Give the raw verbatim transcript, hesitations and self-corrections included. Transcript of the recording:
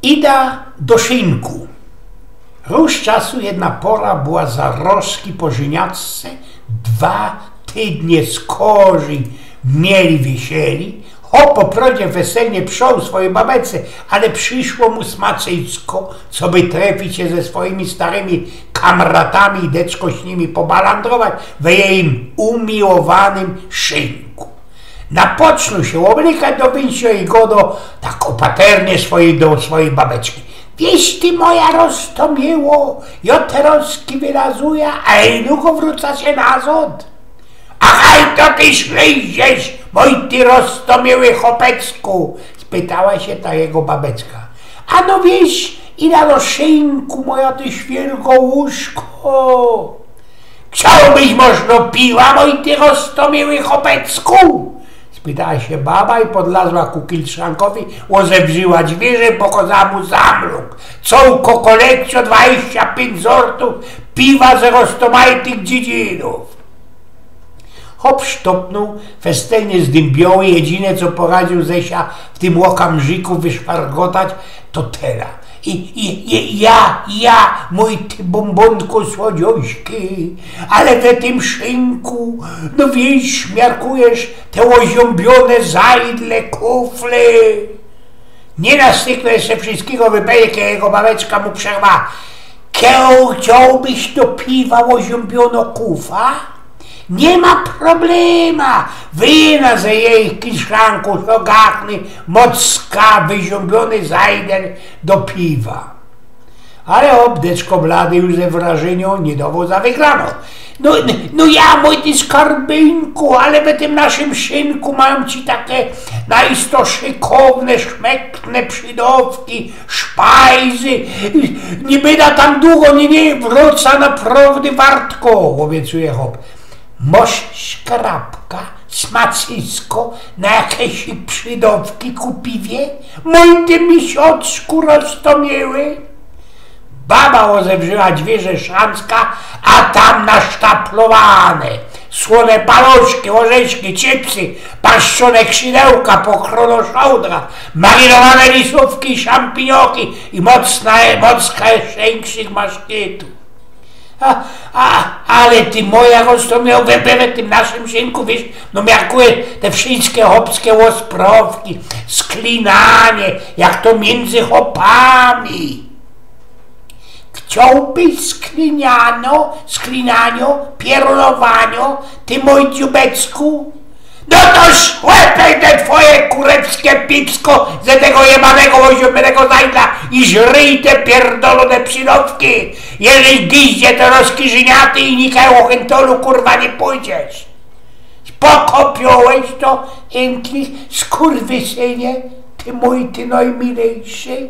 Ida do szynku. Rōz czasu jedna pora była zarozki po żyniacce, dwa tydnie skorzij mieli wiesieli. Chop po prōdzie weselnie przoł swojej babece, ale prziszło mu smacysko, coby trefić sie ze swojimi starymi kamratami i deczko z nimi pobalandrować we jejim umiłowanym szynku. Napoczōnōł sie ôblykać do wyjścia i godo tak ôpaternie swojej, do swojej babeczki: „Wiysz ty, moja roztomiyło, jo terozki wylazuja, a niydługo wrōca sie nazod”. „A haj to ty szlyziesz, mōj ty roztomiyły chopecku?” spytała sie ta jego babeczka. „Ano wiysz, ida do szynku, moja ty świyrgo łōżko”. „Chciołbyś możno piwa, mōj ty roztomiyły chopecku?” spytała sie baba i podlazła ku kilszankowi, ôzewrzyła dwiyrze, pokazała mu zamlōk. Cołko kolekcjo, dwadzieścia pięć zortōw piwa ze roztomajtych dziedzinōw. Chop sztopnōł, festelnie zdymbioły, jedyne co poradziōł se sia w tym ôkamrziku wyszpargotać, to tela: „I, i, i ja, ja, mōj ty bōmbōnku słodziośki, ale we tym szynku, no wiysz, miarkujesz, te ôziōmbiōne zajdle, kufle”. Niy nastyknōł jeszcze wszyskigo wypowiedzeć, jak jego babeczka mu przerwa: „Kej chciołbyś do piwa ôziōmbiōno kufa? Niy ma problema, wyjna ze jejich kilszanku, so gachny, mocka wyziōmbiōny zajdel do piwa”. Ale chop, deczko blady już ze wrażynio, niy dowoł za wygrano. „No, no ja, mōj ty skarbynku, ale we tym naszym szynku majōm ci take najisto szykowne, szmyktne przidowki, szpajzy. Niy byda tam dugo, niy, niy, wrōca naprowdy wartko”, ôbiecuje chop. „Mosz skrapka, smacysko, na jakeś przidowki ku piwie, mōj ty misioczku roztomiyły?” Baba ôzewrzyła dwiyrze szanska, a tam nasztaplowane: słōne paloszki, ôrzeszki, chipsy, paszczōne krzidełka, pokrono szołdra, marynowane lisōwki, szampinioki i mocna, mocka jeszcze inkszych maszkitu. „A, a, ale ty, moja roztomiyło, we, we, we tym naszym szynku, wiysz, no miarkujesz, te wszyjske chopske ôsprowki, sklinanie, jak to miyndzy chopami”. „Chciołbyś skliniano, sklinanio, pierlowanio, ty mōj dziubecku?” „No to szłepej te twoje kurewske pipsko ze tego jebanego ôziōmbiōnego zajdla i żryj te pierdolōne przidowki, jeżyś giździe to rozkiżyniaty i nikaj ô chyntolu, kurwa, niy pōjdziesz”. „Spoko, piołeś to, Inklich, skurwysynie, ty mōj, ty nojmilejszy”.